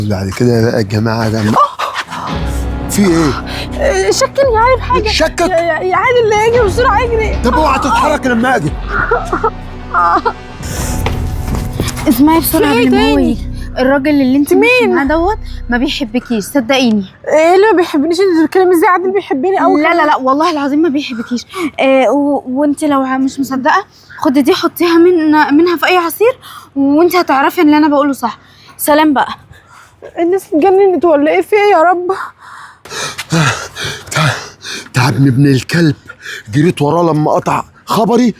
بعد كده بقى الجماعة ده في ايه؟ شكني يا عادل بحاجة. شكك؟ يا عادل اللي اجري بسرعة، اجري. طب اوعى تتحرك لما اجي. اسمعي بسرعة في إيه قبل ما هو تاني؟ يجي. الراجل اللي انت ماشية مين؟ معاه دوت ما بيحبكيش، صدقيني. ايه اللي ما بيحبنيش؟ انت بتتكلمي ازاي؟ عادل بيحبني قوي. لا لا لا والله العظيم ما بيحبكيش. وانت لو مش مصدقه خدي دي حطيها منها في اي عصير وانت هتعرفي ان اللي انا بقوله صح. سلام بقى. الناس اتجننت ولا ايه؟ في ايه يا رب؟ تعبني ابن الكلب، جريت وراه لما قطع خبري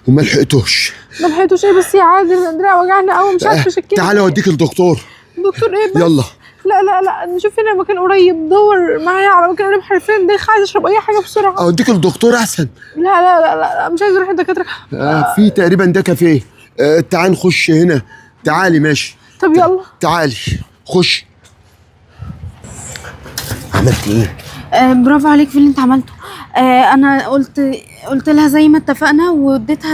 وما لحقتوش. ما لحقتوش ايه بس يا عادل؟ دراعي وجعنا قوي، مش عارفه اشكلها. تعالى اوديك الدكتور. دكتور ايه بس؟ يلا. لا لا لا، نشوف هنا مكان قريب، دور معايا على مكان قريب. حرفيا دايخه، عايزه اشرب اي حاجة بسرعة. اوديك الدكتور احسن. لا لا لا لا، مش عايزه اروح الدكاترة. في تقريبا ده كافيه. تعال نخش هنا. تعالي. ماشي. طب يلا تعالي خش. عملت ايه؟ برافو عليك في اللي انت عملته. انا قلت لها زي ما اتفقنا، واديتها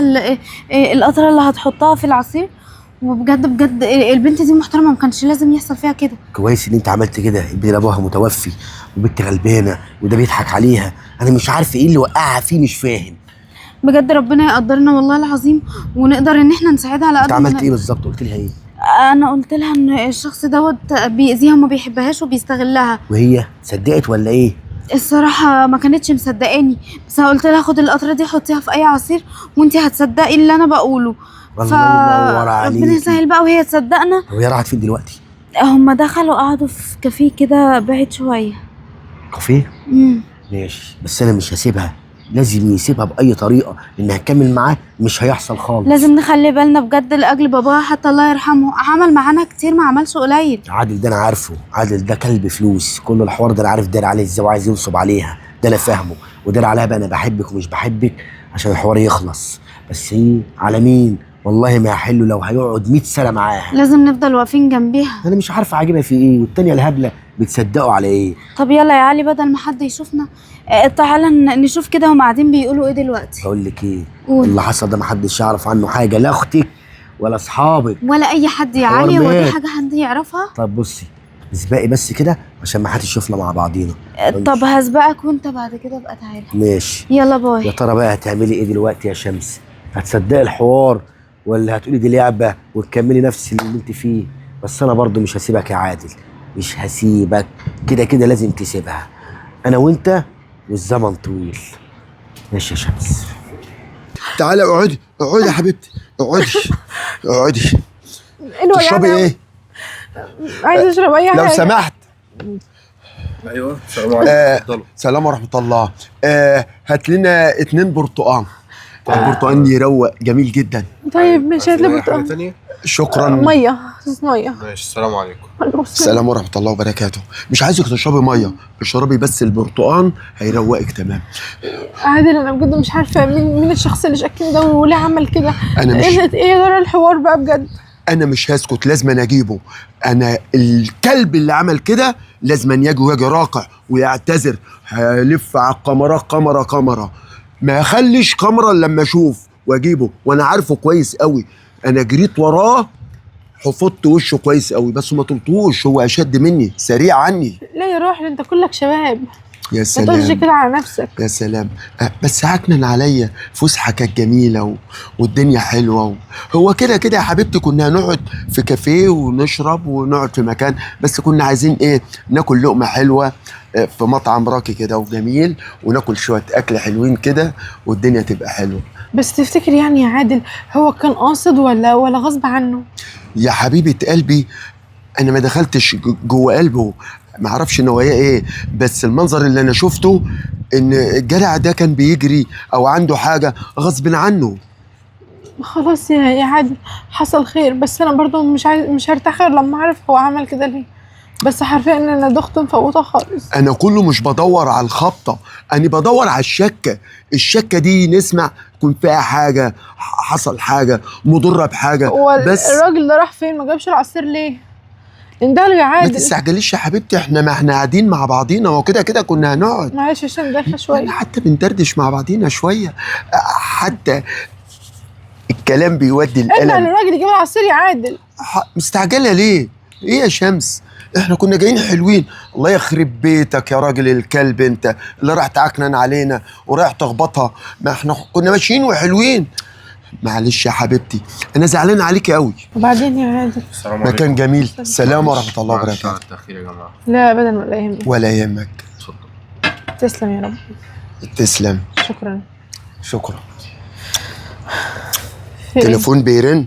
القطرة اللي هتحطها في العصير. وبجد بجد البنت دي محترمه، ما كانش لازم يحصل فيها كده. كويس ان انت عملت كده. البنت ابوها متوفي وبنت غلبانه وده بيضحك عليها. انا مش عارف ايه اللي وقعها فيه، مش فاهم. بجد ربنا يقدرنا والله العظيم ونقدر ان احنا نساعدها على قد انت ما عملت نقدر. ايه بالظبط؟ قلت لها ايه؟ انا قلت لها ان الشخص دوت بيأذيها وما بيحبهاش وبيستغلها. وهي صدقت ولا ايه؟ الصراحة ما كانتش مصدقاني، بس قلت لها خد القطرة دي حطيها في اي عصير وانتي هتصدقي اللي انا بقوله. الله ينور عليكي. ربنا يسهل بقى وهي تصدقنا. طب هي راحت فين دلوقتي؟ هما دخلوا قعدوا في كافيه كده بعيد شوية. كافيه؟ ماشي، بس انا مش هسيبها، لازم يسيبها باي طريقه، لان هتكمل معاه مش هيحصل خالص. لازم نخلي بالنا بجد لاجل باباها، حتى الله يرحمه عمل معانا كتير ما عملش قليل. عادل ده انا عارفه، عادل ده كلب فلوس، كل الحوار ده انا عارف دار عليه ازاي وعايز ينصب عليها، ده انا فاهمه، ودار عليها بقى انا بحبك ومش بحبك عشان الحوار يخلص. بس ايه على مين؟ والله ما هحله لو هيقعد 100 سنة معاها. لازم نفضل واقفين جنبيها. انا مش عارفه عاجبها في ايه، والتانية الهبلة بتصدقوا على ايه؟ طب يلا يا علي بدل ما حد يشوفنا، تعالى نشوف كده هم قاعدين بيقولوا ايه دلوقتي. بقول لك ايه؟ قول. اللي حصل ده ما حدش يعرف عنه حاجة، لا اختك ولا اصحابك ولا اي حد يا حوار علي. هو دي مات. حاجة حد يعرفها؟ طب بصي اسبقي بس كده عشان ما حدش يشوفنا مع بعضينا. طب هسبقك وانت بعد كده ابقى تعالى. ماشي. يلا باي. يا ترى بقى هتعملي ايه دلوقتي يا شمس؟ هتصدقي الحوار ولا هتقولي دي لعبه وتكملي نفس اللي انت فيه؟ بس انا برضو مش هسيبك يا عادل، مش هسيبك، كده كده لازم تسيبها، انا وانت والزمن طويل. ماشي يا شمس. تعالى اقعدي، اقعدي يا حبيبتي، اقعدي اقعدي. ايه اللي تشربي وجعنا؟ ايه؟ عايزه اشرب اي حاجة لو سمحت. ايوه السلام عليكم. اتفضلوا. سلام ورحمة الله. هات لنا 2 برتقان. البرتقان يروق جميل جدا. طيب ماشي، هات لي عايزين أي حاجة برتقال. تانية؟ شكرا. مية، مية. ماشي، السلام عليكم. السلام ورحمة الله وبركاته. مش عايزك تشربي مية، اشربي بس البرتقان هيروقك. تمام. عادل انا بجد مش عارفه مين الشخص اللي شكني ده وليه عمل كده. انا مش ايه يا ترى الحوار بقى بجد؟ انا مش هسكت، لازم أنا اجيبه. انا الكلب اللي عمل كده لازم أن يجي ويجي راقع ويعتذر. هلف على القمرات قمره قمره، ما اخليش قمره إلا لما اشوف واجيبه، وانا عارفه كويس قوي. انا جريت وراه حفظت وشه كويس قوي، بس ما طلتوش، هو اشد مني، سريع عني. لا يا روح، انت كلك شباب، يا ما تقولش سلام كده على نفسك. يا سلام. بس عكنن عليا، فسحة كانت جميلة والدنيا حلوة هو كده كده يا حبيبتي كنا هنقعد في كافيه ونشرب ونقعد في مكان، بس كنا عايزين ايه؟ ناكل لقمة حلوة في مطعم راقي كده وجميل، وناكل شوية اكل حلوين كده والدنيا تبقى حلوة. بس تفتكر يعني يا عادل هو كان قاصد ولا غصب عنه؟ يا حبيبه قلبي، انا ما دخلتش جوه قلبه، ما اعرفش نواياه ايه، بس المنظر اللي انا شفته ان الجدع ده كان بيجري او عنده حاجة غصب عنه. خلاص يا عادل حصل خير، بس انا برضو مش هرتاح غير لما اعرف هو عمل كده ليه. بس حرفيا ان انا دخت مفوته خالص. انا كله مش بدور على الخبطه، انا بدور على الشكه. الشكه دي نسمع يكون فيها حاجة، حصل حاجة مضرة بحاجة. هو بس الراجل ده راح فين؟ ما جابش العصير ليه؟ اندهله يا ما عادل. تستعجليش يا حبيبتي، احنا ما احنا قاعدين مع بعضينا وكده كده كنا هنقعد. معلش عشان داخله شوية. حتى بندردش مع بعضينا شوية، حتى الكلام بيودي انده القلم. للراجل يجيب العصير يا عادل. مستعجلة ليه؟ ايه يا شمس؟ احنا كنا جايين حلوين. الله يخرب بيتك يا راجل الكلب، انت اللي راح تعكنن علينا ورايح تخبطها، ما احنا كنا ماشيين وحلوين. معلش يا حبيبتي، انا زعلان عليكي قوي. وبعدين يا عادل، السلام عليكم. مكان جميل. سلام ورحمة الله معلش وبركاته. على التاخير يا جماعة. لا ابدا ولا يهمك. ولا يهمك. اتفضل. تسلم يا رب. تسلم. شكرا. شكرا. تليفون بيرن.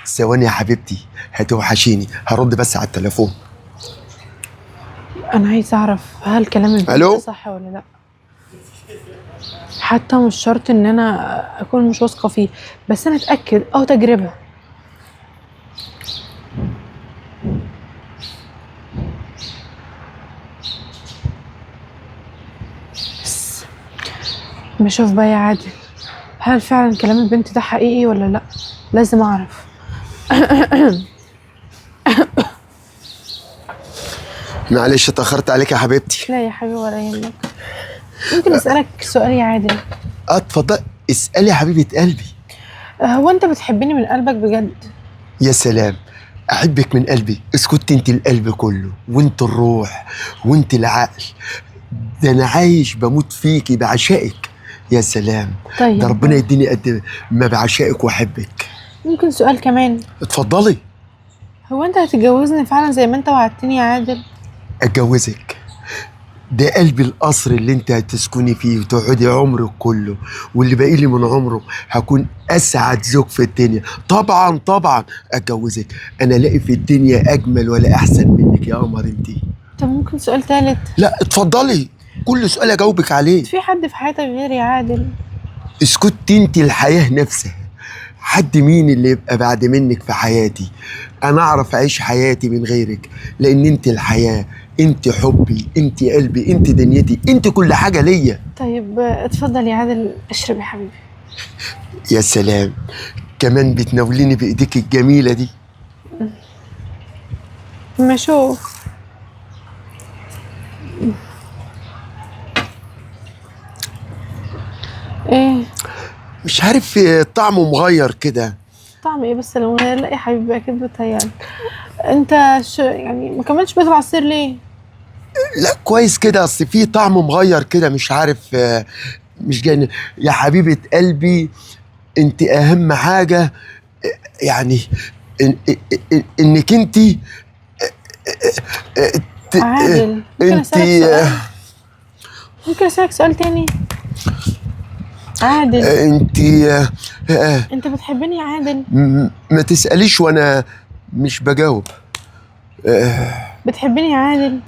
ثواني يا حبيبتي، هتوحشيني، هرد بس على التليفون. انا عايزه اعرف هل كلام البنت ألو؟ صح ولا لا. حتى مش شرط ان انا اكون مش واثقة فيه، بس انا اتاكد او تجربه. بس بشوف بقى يا عادل، هل فعلا كلام البنت ده حقيقي ولا لا؟ لازم اعرف. معلش اتاخرت عليك يا حبيبتي. لا يا حبيبي ولا يهمك. ممكن اسالك سؤال يا عادل؟ اتفضل اسالي يا حبيبه قلبي. هو انت بتحبني من قلبك بجد؟ يا سلام، احبك من قلبي. اسكت، انت القلب كله، وانت الروح، وانت العقل. ده انا عايش بموت فيكي، بعشقك. يا سلام. طيب ده ربنا يديني قد ما بعشقك واحبك. ممكن سؤال كمان؟ اتفضلي. هو انت هتتجوزني فعلا زي ما انت وعدتني يا عادل؟ اتجوزك؟ ده قلبي القصر اللي انت هتسكني فيه وتقعدي عمرك كله، واللي باقي لي من عمره هكون اسعد زوج في الدنيا. طبعا طبعا اتجوزك، انا لاقي في الدنيا اجمل ولا احسن منك يا قمر انتي. طب ممكن سؤال ثالث؟ لا اتفضلي، كل سؤال اجاوبك عليه. في حد في حياتك غيري يا عادل؟ اسكتي انت، الحياة نفسها. حد مين اللي يبقى بعد منك في حياتي؟ انا اعرف اعيش حياتي من غيرك، لان انت الحياة، انت حبي، انت قلبي، انت دنيتي، انت كل حاجة ليا. طيب اتفضل يا عادل، اشرب يا حبيبي. يا سلام، كمان بتناوليني بايديك الجميلة دي. ما شوف. ايه؟ مش عارف، طعمه مغير كده. طعم ايه بس اللي مغير؟ لا يا حبيبي اكيد بتهيألك. انت يعني ما كملتش بيت العصير ليه؟ لا كويس كده، اصل في طعم مغير كده، مش عارف، مش جاي. يا حبيبه قلبي، انت اهم حاجة، يعني انك انت عادل. انت ممكن اسالك سؤال تاني؟ عادل، انت انت بتحبني يا عادل؟ ما تساليش وانا مش بجاوب. بتحبني يا عادل؟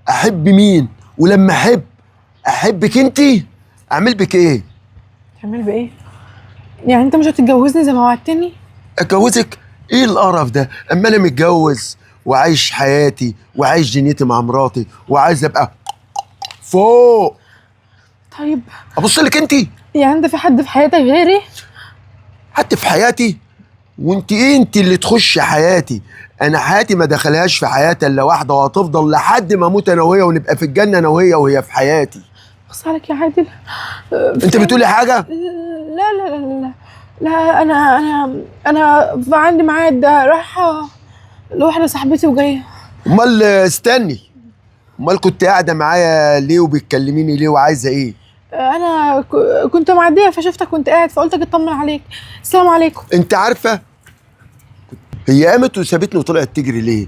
احب مين؟ ولما احب احبك انت، اعمل بك ايه؟ تعمل بايه؟ يعني انت مش هتتجوزني زي ما وعدتني؟ اتجوزك؟ ايه القرف ده؟ اما انا متجوز وعايش حياتي وعايش دنيتي مع مراتي، وعايز ابقى فوق. طيب ابص لك انت؟ يعني انت في حد في حياتك غيري؟ حد في حياتي؟ وانت ايه انت اللي تخش حياتي؟ انا حياتي ما دخلهاش في حياتي الا واحدة، وهتفضل لحد ما اموت انا وهي، ونبقى في الجنة انا وهي، وهي في حياتي. بص عليك يا عادل. انت بتقولي حاجة؟ لا لا لا لا لا، انا انا انا عندي ميعاد، رايحة لواحدة صاحبتي وجاية. امال استني، امال كنت قاعدة معايا ليه وبتكلميني ليه وعايزه ايه؟ انا كنت معدية فشفتك وانت قاعد، فقلت اجي اطمن عليك. السلام عليكم. انت عارفه هي قامت وسابتني وطلعت تجري ليه؟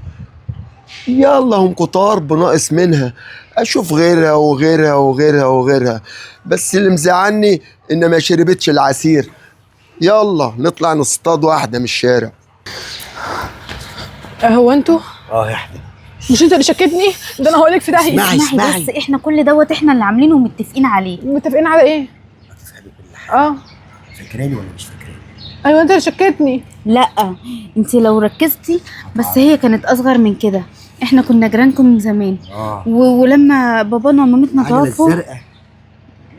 يلا هم كتار بناقص منها، اشوف غيرها وغيرها وغيرها وغيرها، بس اللي مزعلني ان ما شربتش العصير. يلا نطلع نصطاد واحدة من الشارع. هو انتوا؟ احنا. مش انت اللي شكتني؟ ده انا هقولك في داهية. اسمعي بس، احنا كل دوت احنا اللي عاملينه ومتفقين عليه. متفقين على ايه؟ هتفهمي كل حاجة. فاكراني ولا مش فاكراني؟ ايوه انت اللي شكتني. لا انت لو ركزتي بس، هي كانت اصغر من كده. احنا كنا جيرانكم من زمان. ولما بابانا ومامتنا توفوا،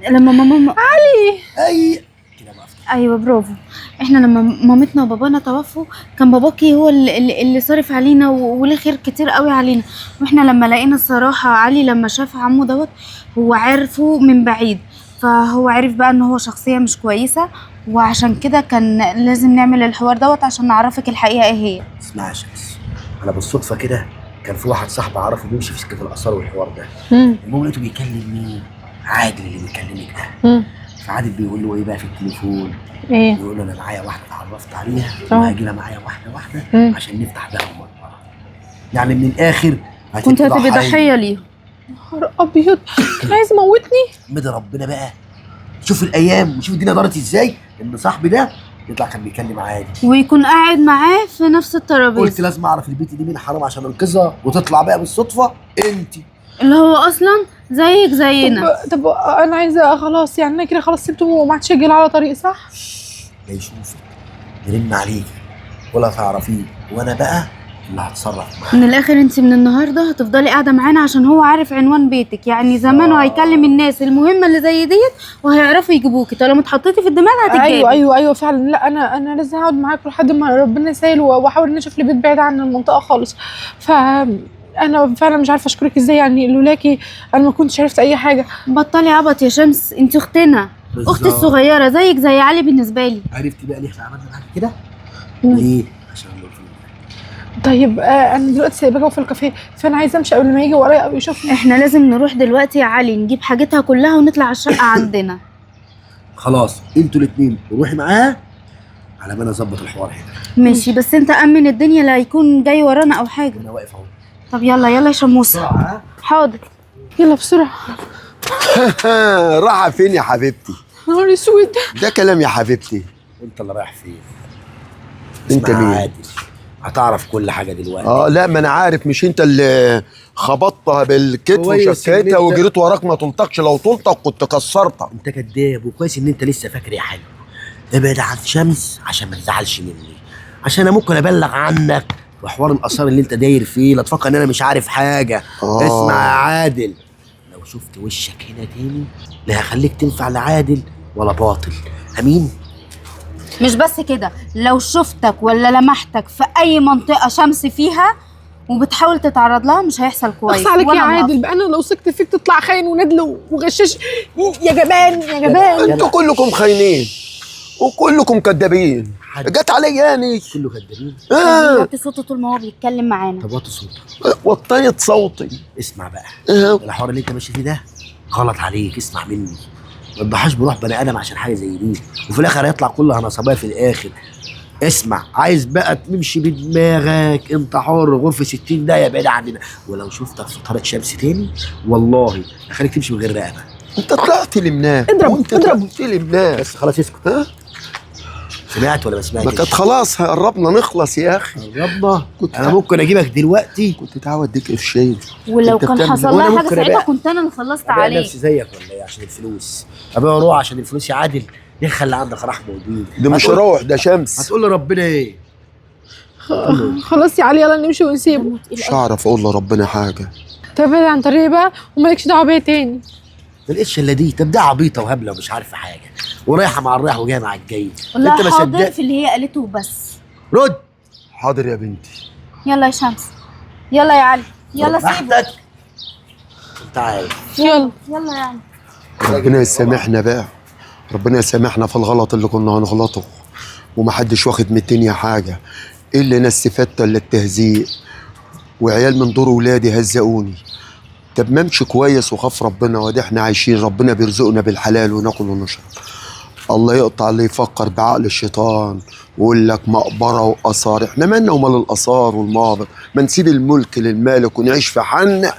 لما ماما علي اي كده بقى. ايوه برافو. احنا لما مامتنا وبابانا توفوا، كان باباكي هو اللي صارف علينا وليه خير كتير قوي علينا. واحنا لما لقينا الصراحة علي لما شاف عمو دوت، هو عرفه من بعيد، فهو عرف بقى ان هو شخصية مش كويسة وعشان كده كان لازم نعمل الحوار دوت عشان نعرفك الحقيقة ايه هي. اسمعي يا شمس، انا بالصدفة كده كان في واحد صاحبي اعرفه بيمشي في سكة الاثار والحوار ده. المهم لقيته بيكلم مين؟ عادل اللي بيكلمك ده. فعادل بيقول له ايه بقى في التليفون؟ ايه؟ بيقول له انا معايا واحدة اتعرفت عليها وهاجي لها معايا واحدة واحدة عشان نفتح بيها المقبرة. يعني من الاخر كنت هتبقي ضحية ليهم. نهار ابيض، كان عايز يموتني. احمد ربنا بقى، شوف الايام وشوف الدنيا دارت ازاي، ان صاحبي ده يطلع كان بيكلم عادي ويكون قاعد معاه في نفس الترابيزة. قلت لازم اعرف البيت دي مين حرام عشان انقذها، وتطلع بقى بالصدفة انت اللي هو اصلا زيك زينا. طب انا عايزه خلاص، يعني انا كده خلاص سبته وما عادش يجي على طريق، صح؟ لا يشوفك يرن عليك ولا تعرفيه، وانا بقى اللي هتصرف معاه. من الاخر انت من النهارده هتفضلي قاعدة معانا عشان هو عارف عنوان بيتك، يعني زمانه هيكلم الناس المهمة اللي زي ديت وهيعرفوا يجيبوكي، طالما اتحطيتي في الدماغ هتتجابي. ايوه ايوه ايوه فعلا. لا انا لازم اقعد معاكم لحد ما ربنا يسهل، واحاول ان اشوف لي بيت بعيد عن المنطقة خالص. ف انا فعلا مش عارفه اشكرك ازاي، يعني لولاكي انا ما كنتش عرفت اي حاجة. بطلي عبط يا شمس، انت اختنا، اختي الصغيرة زيك زي علي بالنسبة لي. عرفتي بقى ليه احنا عملنا معاكي كده؟ ليه؟ عشان طيب انا دلوقتي سايباكوا في الكافيه، فانا عايزه امشي قبل ما يجي ورايا او يشوفني. احنا لازم نروح دلوقتي يا علي نجيب حاجتها كلها ونطلع على الشقة عندنا. خلاص انتوا الاثنين روحي معاها على ما انا اظبط الحوار هنا. ماشي، بس انت امن الدنيا لا يكون جاي ورانا او حاجة. انا واقف اهو. طب يلا يلا يا شموسه. حاضر، يلا بسرعة. رايحة فين يا حبيبتي؟ نهار اسود، ده كلام يا حبيبتي. انت اللي رايح فين؟ انت مين؟ عادل هتعرف كل حاجة دلوقتي. لا ما انا عارف، مش انت اللي خبطتها بالكتف وشكيتها وجريت وراك؟ ما طلتكش، لو طلتك كنت كسرتك. انت كداب، وكويس ان انت لسه فاكر يا حلو. ابعد عن شمس عشان ما تزعلش مني، عشان انا ممكن ابلغ عنك وحوار الاثار اللي انت داير فيه، لا تفكر ان انا مش عارف حاجة. اسمع يا عادل، لو شفت وشك هنا تاني لا هخليك تنفع لعادل ولا باطل. امين؟ مش بس كده، لو شفتك ولا لمحتك في اي منطقة شمس فيها وبتحاول تتعرض لها مش هيحصل كويس. اخص عليك يا عادل بقى، انا لو ثقت فيك تطلع خاين وندل وغشاش. يا جبان يا جبان، انتوا كلكم خاينين وكلكم كدابين. جت عليا يعني كله كدابين. وطي صوته طول ما هو بيتكلم معانا. طب وطي صوتك. وطيت صوتي. اسمع بقى، الحوار اللي انت ماشي فيه ده غلط عليك، اسمع مني. ما تضحاش بروح بني ادم عشان حاجة زي دي، وفي الاخر هيطلع كلها نصبايا في الاخر. اسمع، عايز بقى تمشي بدماغك انت حر، غرفة 60 دقيقة بعيد عننا، ولو شفتك في طريق شمس تاني والله هخليك تمشي من غير رقبة. انت طلعت لمناه. اضرب اضرب. لمناه بس خلاص اسكت. ها؟ سمعت ولا ما سمعتش؟ ما كانت خلاص قربنا نخلص يا اخي. قربنا؟ كنت انا ممكن اجيبك دلوقتي، كنت تعود اديك قرشين. ولو كان حصل لها حاجة ساعتها كنت انا اللي خلصت عليك. نفسي زيك ولا ايه؟ عشان الفلوس ابيع روح عشان الفلوس يا عادل؟ ليه خلي عندك رحمه ودين؟ ده مش روح، ده شمس. هتقول لربنا ايه؟ خلاص يا علي يلا نمشي ونسيبه. مش هعرف اقول لربنا حاجة. طب ابعد عن طريقي بقى ومالكش دعوه بيا تاني. ما لقيتش الا دي. طب ده عبيطه وهبله ومش عارفه حاجة، ورايحه مع الرايح وجاية مع الجاي. لا حاضر في اللي هي قالته بس. رد. حاضر يا بنتي. يلا يا شمس، يلا يا علي، يلا سيبه. انت عارف. يلا يلا يا علي. ربنا يسامحنا بقى، ربنا يسامحنا في الغلط اللي كنا هنغلطه، ومحدش واخد من الدنيا حاجة الا انا استفدت الا التهزيق، وعيال من دور ولادي هزقوني. طب ما امشي كويس وخاف ربنا، وادي احنا عايشين ربنا بيرزقنا بالحلال وناكل ونشرب. الله يقطع اللي يفكر بعقل الشيطان ويقول لك مقبره واثار. احنا مالنا ومال الاثار والمقابر؟ ما نسيب الملك للمالك ونعيش في حالنا.